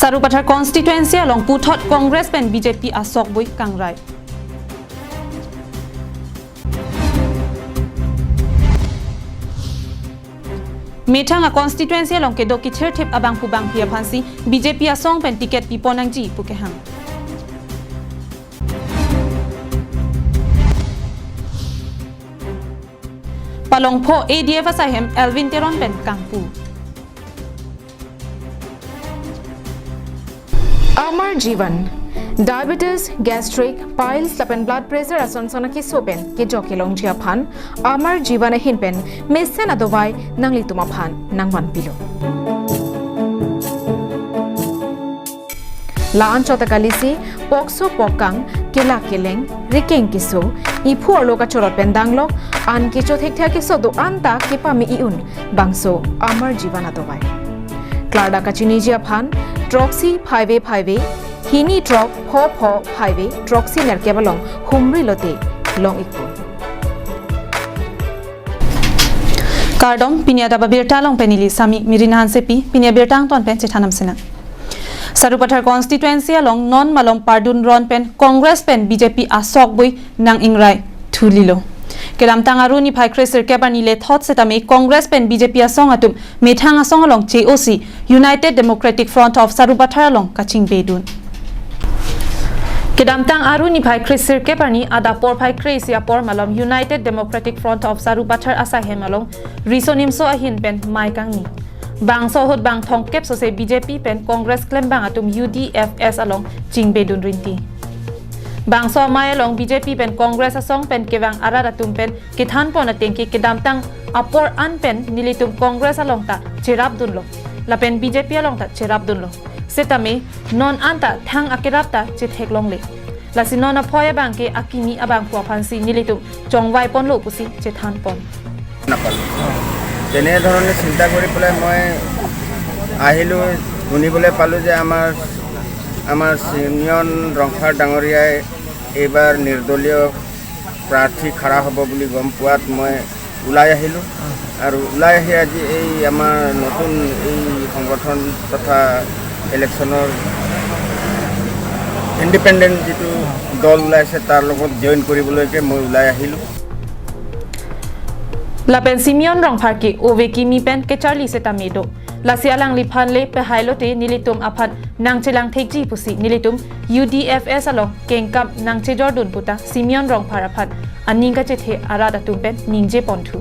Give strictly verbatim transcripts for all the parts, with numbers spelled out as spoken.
Sarupathar constituency along puthot Congress pen B J P asokboi kangrai. Methang a constituency along kedo kithirthip abangphu bangphi aphansi B J P asong pen ticket piponangji pu kehang. Palongpho A D F asaihem Elwin Teron pen kangpu. Amar Jeevan, diabetes, gastric, piles lapen blood pressure ason son akeso pen kejok kelongji aphan Amar Jeevan ahin pen mesen adovai nanglitum aphan nangvanpilo. La-an chot akalisi, pokso pokkang, kelak keleng, rikeng keso, iphu arlo kachorot pen danglok, an kecho thekthek keso do-an ta kepame i-un, bangso Amar Jeevan adovai. Klardak kachiniji aphan, throksi phaive phaive, hini throk pho pho phaive, throksi nerkep along humri lote long-ikpo. Kardom, pini adap abirta along pen neli Sami Mirina Hansepi, pini abirta angton pen chethan nam sinang. Sarupathar constituency along non malom pardun ron pen Congress pen B J P asokboi nang-ingrai thulilo. Kedamtang Aru niphai kresirkep arni le thot setame Congress pen B J P asong atum methang asong along che-osi United Democratic Front of Sarupathar along kachingbedun. Kedamtang Aru niphai kresirkep arni adap porphai kre-isi apor malom United Democratic Front of Sarupathar asaihem along riso nimso ahin pen mei kangni. Bangso ahut bang thomkep sose B J P pen Congress klembang atum U D F S along chingbedun rinti. Bangso amei along B J P pen Congress asong pen kevang arat atum pen kethanpon atengke kedamtang apor an pen nelitum Congress along ta cherapdunlo. Lapen B J P along ta cherapdunlo. Setame non anta thang akerap ta chetheklongle. Lasi non aphoi abangke akimi abangphu aphansi nelitum chongvaiponlo pusi chethanpon. নাপালো। তেনেধৰণে চিন্তা কৰি পেলাই মই আহিলোঁ, শুনিবলৈ পালোঁ যে আমাৰ, আমাৰ চিমিয়ন ৰংফাৰ ডাঙৰীয়াই এইবাৰ নিৰ্দলীয় প্ৰাৰ্থী খাৰা হ'ব বুলি গম পোৱাত মই ওলাই আহিলোঁ। আৰু ওলাই আহি আজি এই আমাৰ নতুন এই সংগঠন তথা ইলেকশ্যনৰ ইণ্ডিপেণ্ডেণ্ট যিটো দল ওলাইছে, তাৰ লগত জইন কৰিবলৈকে মই ওলাই আহিলোঁ। Lapen Simeon Rongphar ke ove kimi pen kecharli setame do. Lasi alangliphan le pehailote nelitum aphan nangchelang thekji pusi nelitum U D F S along kengkam nangchejordun puta Simeon Rongphar aphan aning kachethe arat atum pen ningjeponthu.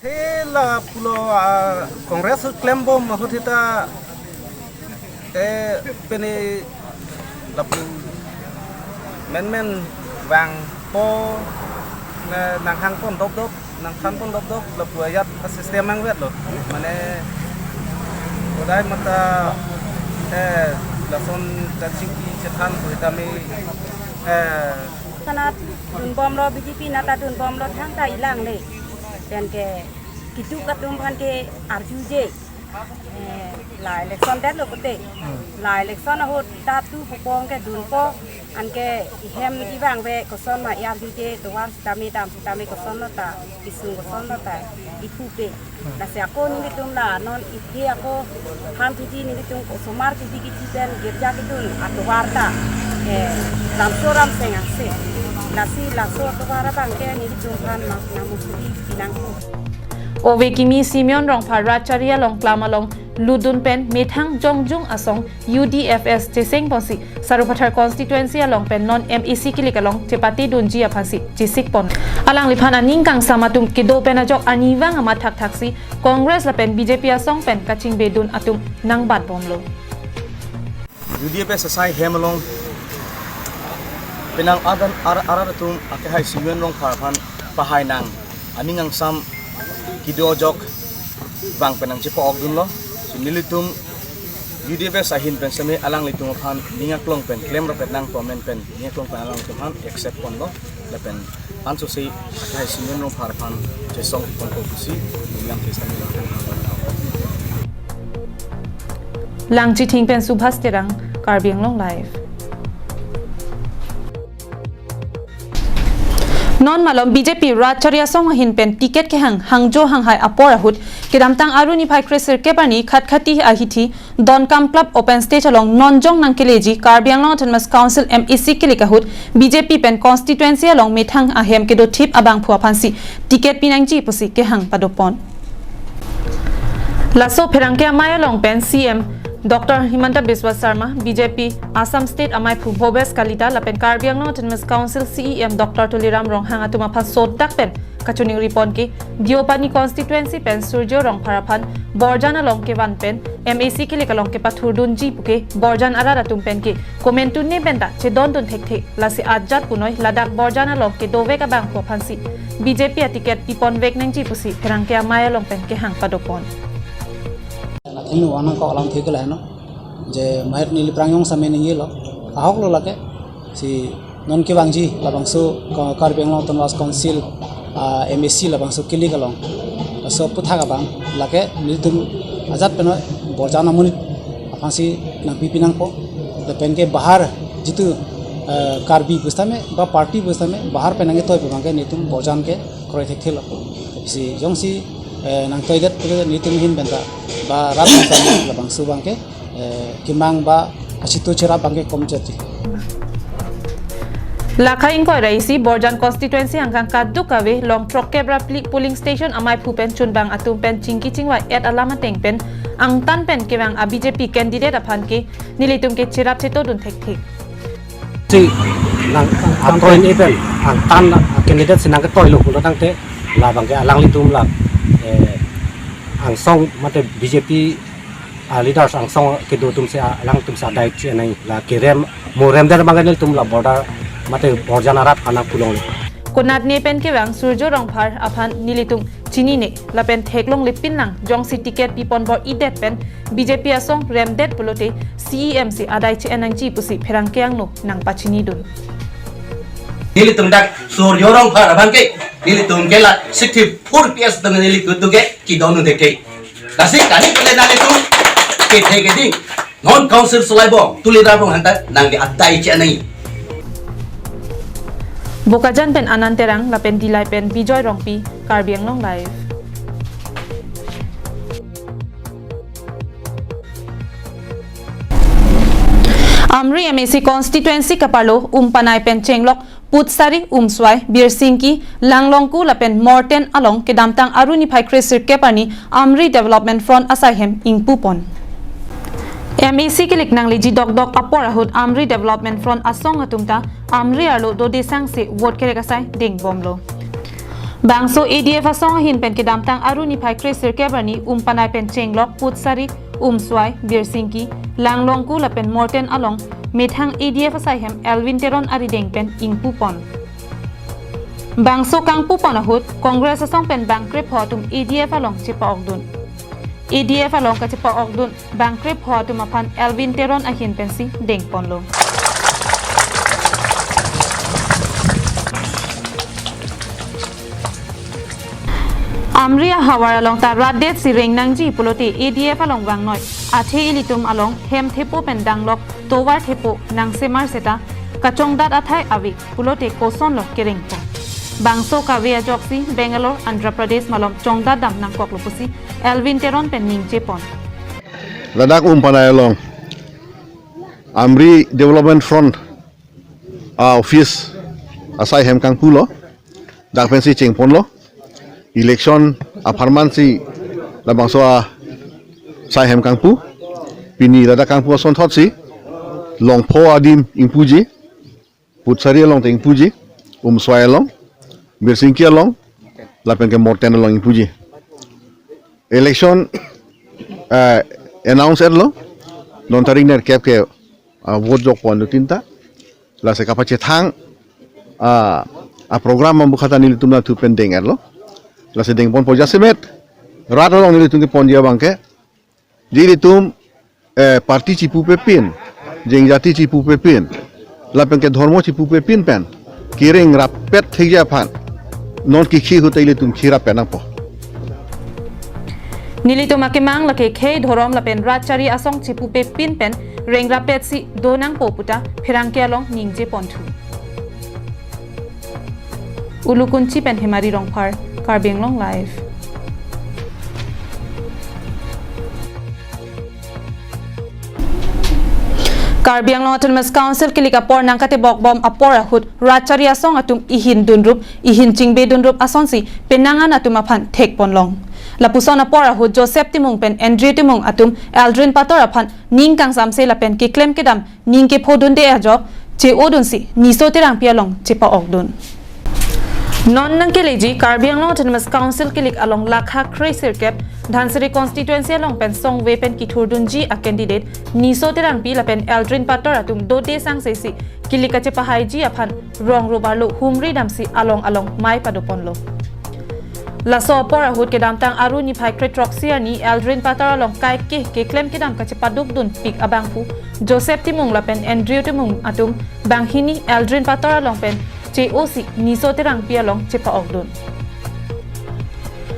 Thela pulo, ah, Congress klembom ahut hita, eh, pene lapu menmen vangpo, na, nanghangpon dopdop, nangthanpon dopdop, lapu ajat asystem angvetlo. Mane, kodai mata, eh, lason kachingki chethan pu tame, eh, Sanat dunbomlo, B J P nata dunbomlo thangta ilang le. Pen ke keduk atum aphan ke arjuje. Eh, la election det lo kote. Hmm. La election ahut ta tu pupong ke dunpo, anke ihem ivangve koson ma i-arjuje, tovar sitame dam sitame koson lo ta, isung koson lo ta, iphu pe. Hmm. Lasi ako nelitum la non ithe ako ham thiji nelitum osomar thiji kithi pen girja kedun atovar ta, eh, lamso ramseng angse. Lasi laso atovar abangke nelitum aphan ma namu suri pinang. Ove kimi Simeon Rongphar Rachari along klam along ludun pen methang jongjung asong U D F S chesengponsi Sarupathar constituency along pen non M A C kilik along chepatedunji aphansi chesikpon. Alangliphan aning kangsam atum kedo pen ajok anivang amat thakthaksi Congress lapen B J P asong pen kachingbedun atum nangbatbomlo. U D F S asaihem along penang adan ar-, arat atum akehai Simeon Rongphar aphan pahai nang aning angsam kedo ajok vang pen nangchepa-okdunlo. So nelitum U D F S ahin pen seme alanglitum aphan ning aklong pen klemrapet nangpo amen pen ning aklong pen alanglitum aphan accept ponlo. Lapen ansose akehai Simeon Rongphar aphan chesongponpo pusi ning aklong pen. Langchithing pen Subhas Terang, Karbi Anglong Live. Non malom B J P Rat Chari Asong ahin pen ticket kehang hangjo hanghai apor ahut, kedamtang Aru niphai kresirkep arni Khatkhati ahithi Donkam Club open stage along non jong nangkeleji Karbi Anglong Autonomous Council M A C kilik ahut B J P pen constituency along methang ahem kedothip abangphu aphansi ticket pinangji pusi kehang padopon. Laso pherangke amei along pen C M Doctor Himanta Biswa Sarma, B J P Assam State amaiphu Bhobesh Kalita lapen Karbi Anglong Autonomous Council C E M Doctor Tuliram Ronghang atum aphan sodak pen kachoningri pon ke, Deopani constituency pen Surjo Rongphar aphan Borjan along kevan pen M A C kilik along kepathurdunji puke Borjan arat atum pen ke komantu ne pen ta chedondun thekthe, lasi ajat punoi ladak Borjan along kedovek abangphu aphansi B J P aticket piponvek nangji pusi pherangke amei along pen kehang padopon. Lathinu anang ko alam thik laheno. Je mait neli prangyong same ningi lo. Ahok lo lake. Si non kevangji labangso Ka-, Karbi Anglong Autonomous Council, ah, M A C labangso kilik along. So puthak abang lake nelitum ajat penoi Borjan amonit aphansi nangpipi nangpo. Lapen ke bahar jitu, eh, Karbi pu setame ba party pu setame bahar pen nangketoi pu abang ke nelitum Borjan ke kroi thekthe lo. Si jongsi, eh, nangtoidet pu nelitum ahin pen ta ba rat pu setame labangso abang ke, eh, kemang ba ashitu cherap abang ke komchot ji. Lakha ingkoi ra isi Borjan constituency angkang kadokave along throkkep ra phli polling station amaiphu pen chunbang atum pen chingki chingvai et alam ateng pen angtan pen kevang a B J P candidate aphan ke nelitum ke cherap chetodun thekthe. Si nang atoi ni pen angtan candidate si nangketoi lo pulo tangte labang ke alanglitum la, eh, angsong mate B J P, ah, leaders angsong kedo atum si, ah, alangtum si adai chenai la kerem morem der abang ke nelitum la border mate Borjan arat aphan nangpu longle. Konat ne pen kevang Surjo Rongphar aphan nelitum chinine lapen theklongle pinlang, jongsi ticket pipon bor-idet pen B J P asong remdet pulote C E M si adai che-en nangji pusi pherangke angno nangpachinidun. Nelitum dak Surjo Rongphar abang ke nelitum ke la sixty-four P S tang nelitum ke kedondun thekthe. Lasi kali kali nelitum kethe keding non council solai bom Tuliram Ronghang ta nangke adai che-en nangji. Bokajan pen Anand Terang lapen Dillai pen Bijoy Rongpi, Karbi Anglong Live. Amri M A C constituency kaparlo Umpanai pen chenglok Putsari, Umswai, Birsingki, Langlongku lapen Morten along kedamtang Aru niphai kresirkep arni Amri Development Front asai hem ingpupon. M A C kilik nangleji dokdok apor ahut Amri Development Front asong atum ta Amri arlo dodesang si vote kerek asai dengbomlo. Bangso A D F asong ahin pen kedamtang Aru niphai kresirkep arni Umpanai pen chenglok Putsari, Umswai, Birsingki, Langlongku lapen Morten along methang A D F asai hem Elwin Teron arideng pen ingpupon. Bangso kangpupon ahut Congress asong pen bang krepho atum A D F along chepa-okdun. A D F along kachepa-okdun bang krepho atum aphan Elwin Teron ahin pensi dengponlo. Amri ahavar along ta rat det si reng nangji pulote A D F along vangnoi. Athe ilitum along hem thepo pen danglok tovar thepo nangsemar seta kachongdat athai ave pulote kosonlo kerengpo. Bangso kave ajoksi Bangalore, Andhra Pradesh malom chongdat dam nangkoklo pusi Elwin Teron pen ningjepon. Ladak Umpanai along Amri Development Front a office asai hem kangpulo, dak pensi chengponlo. Election apharman si labangso asai hem kangpu. Pini ladak kangpu asonthot si Longpho adim ingpuji, Putsari along ta ingpuji, Umswai along, Birsingki along, lapen ke Morten along ingpuji. Election, eh, announce etlo, non tarik nerkep ke, ah, vote jokpon do tinta, lasi kapachethang, ah, aprogram ambu khata nelitum nangthu pen deng etlo, lasi dengponpo jasemet, rat along nelitum keponji abang ke, je ilitum, eh, party chipupe pin, jengjati chipupe pin, lapen ke dhormo chipupe pin pen kereng rappet thekji aphan non kikhi ahut ilitum khi rappet nangpo. Nelitum akemang lake khei dhorom lapen rat chari asong chipupe pin pen reng rappet si do nangpo puta pherangke along ningjeponthu. Ulukunchi pen Hemari Rongphar, Karbi Anglong Live. Karbi Anglong Autonomous Council kilik apor nangkatebok bom apor ahut Rachari asong atum ihin dunrup, ihin chingbe dunrup asonsi penang an atum aphan thekponlong. Lapuson apor ahut Joseph Timung pen Andrew Timung atum Aldrin Pator aphan ning kangsamse lapen keklem kedam ning kephodunde ajok che-odunsi Niso Terangpi along chepa-okdun. Non nangkeleji Karbi Anglong Autonomous Council kilik along lakha kre sirkep Dhansiri constituency along pen songve pen kithurdunji a candidate Niso Terangpi lapen Aldrin Pator atum dode sangsesi kilik kachepahaiji aphan rong rubarlo humri damsi along along mei padoponlo. Laso apor ahut kedamtang Aru niphai krethrok si arni Aldrin Pator along kaike keklem kedam kachepadukdunpik abangphu Joseph Timung lapen Andrew Timung atum banghini Aldrin Pator along pen che-osi Niso Terangpi along chepa-okdun.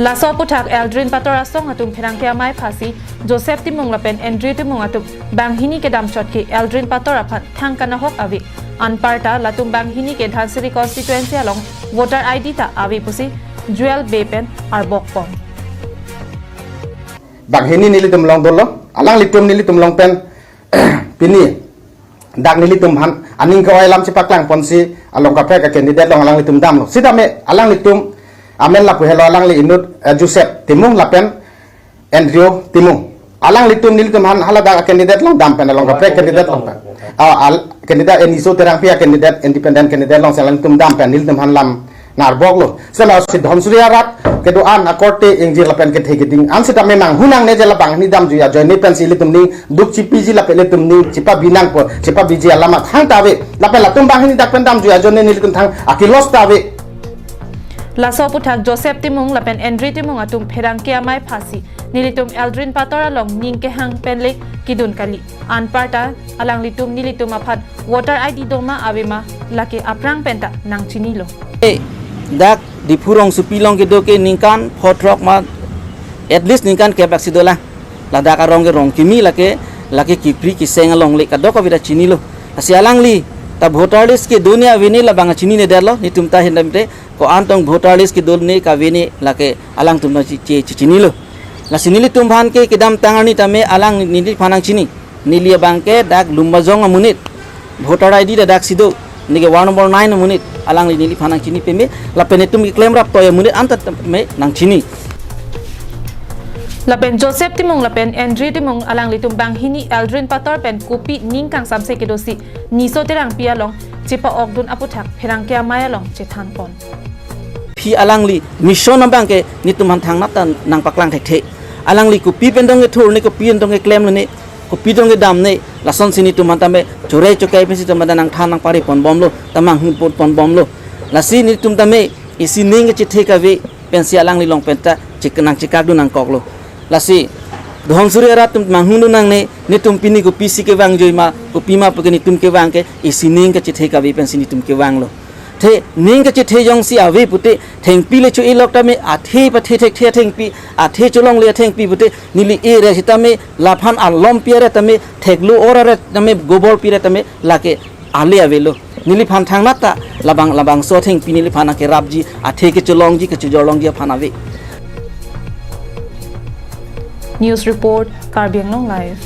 Laso aputhak Aldrin Pator asong atum pherangke amei phasi Joseph Timung lapen Andrew Timung atum banghini kedam chotke Aldrin Pator aphan thang kanahok ave. Anparta latum banghini ke Dhansiri constituency along voter I D ta ave pusi Joel Bey pen arbokpon. Banghini nelitum along dolo, alanglitum nelitum along pen pini dak nelitum aphan aning ke-oi alam chepaklangponsi along kaprek a candidate along alanglitum damlo. Sitame alanglitum amen lapu helo, alangli inut, eh, Joseph Timung lapen Andrew Timung. Alanglitum nelitum aphan haladak a candidate along dam pen along kaprek candidate along pen. Ah, al candidate Niso Terangpi a candidate, independent candidate alongsi alanglitum dam pen nelitum aphan lam nang arboklo. Sitame si Dhansiri arat kedo-an akorte ingjir lapen kethe keding an sitame manghu nangne je la banghini damjui ajoine pensi ilitum ning duk chipiji lapen ilitum ning chepabi nangpo, chepabiji alam athang ta ave. Lapen latum banghini dak pen damjui ajoine nelitum thang akilos ta ave. Laso aputhak Joseph Timung lapen Andrew Timung atum pherangke amei phasi nelitum Aldrin Pator along ning kehang pen le kedun kali. Anparta alanglitum nelitum aphan voter I D doma avema lake aphrang penta nangchinilo. Eh, dak Diphu rongsopi along kedo ke ningkan pho throk ma, at least ningkan kep aksi dolang. Ladak arong ke rong kimi lake, lake kipri kiseng alongle kadokave ta chinilo. Lasi alangli ta voter list kedo ne ave ne labang chininedetlo, netum ta hendam te ko-an tong voter list kedo ne kave ne lake alangtum ta chi-, chi-, chi-, chinilo. Lasi nelitum aphan ke kedamtang arni tame alang neliphan nangchini. Neli abang ke dak Lumbajong amonit. Voter I D ta daksi do. Neke ward number nine amonit. Alangli neliphan nangchini peme. Lapen netum keklem raptoi amonit anta tame nangchini. Lapen Joseph Timung lapen Andrew Timung alanglitum banghini Aldrin Pator pen kopi ning kangsamse kedosi Niso Terangpi along chepa-okdun aputhak pherangke amei along chethanpon. Phi alangli mission abang ke netum aphan thangnat ta nangpaklang thekthe. Alangli kopi pen dong kethur ne, kopi pen dong keklemlo ne, kopi dong kedam ne, lasonsi netum aphan tame chore chokai pensi tame ta nangthan nangpareponbomlo, ta manghunponbomlo. Lasi netum tame isi ning kachethe kave pensi alangli along penta chik nangchikakdun nangkoklo. Lasi Dhansiri arat atum manghundun nangne, netum pini kopisi kevangjuima, kopima puke netum kevang ke isi ning kachethe kave pensi netum kevanglo. The ning kachethe jongsi ave pute thengpi le cho-elok tame, athe pathe thekthe athengpi, athe cholongle athengpi pute neli ere sitame laphan alompi aret tame, theklo or aret tame, gobolpi aret tame lake ale avelo. Neliphan thangnat ta labang labangso athengpi neliphan akerapji, athe kecholongji, kechojorlongji aphan ave. News report, Karbi Anglong Live.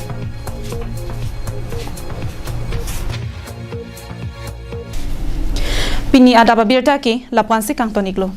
Pini adap abirta ke lapu-ansi kangton-iklo.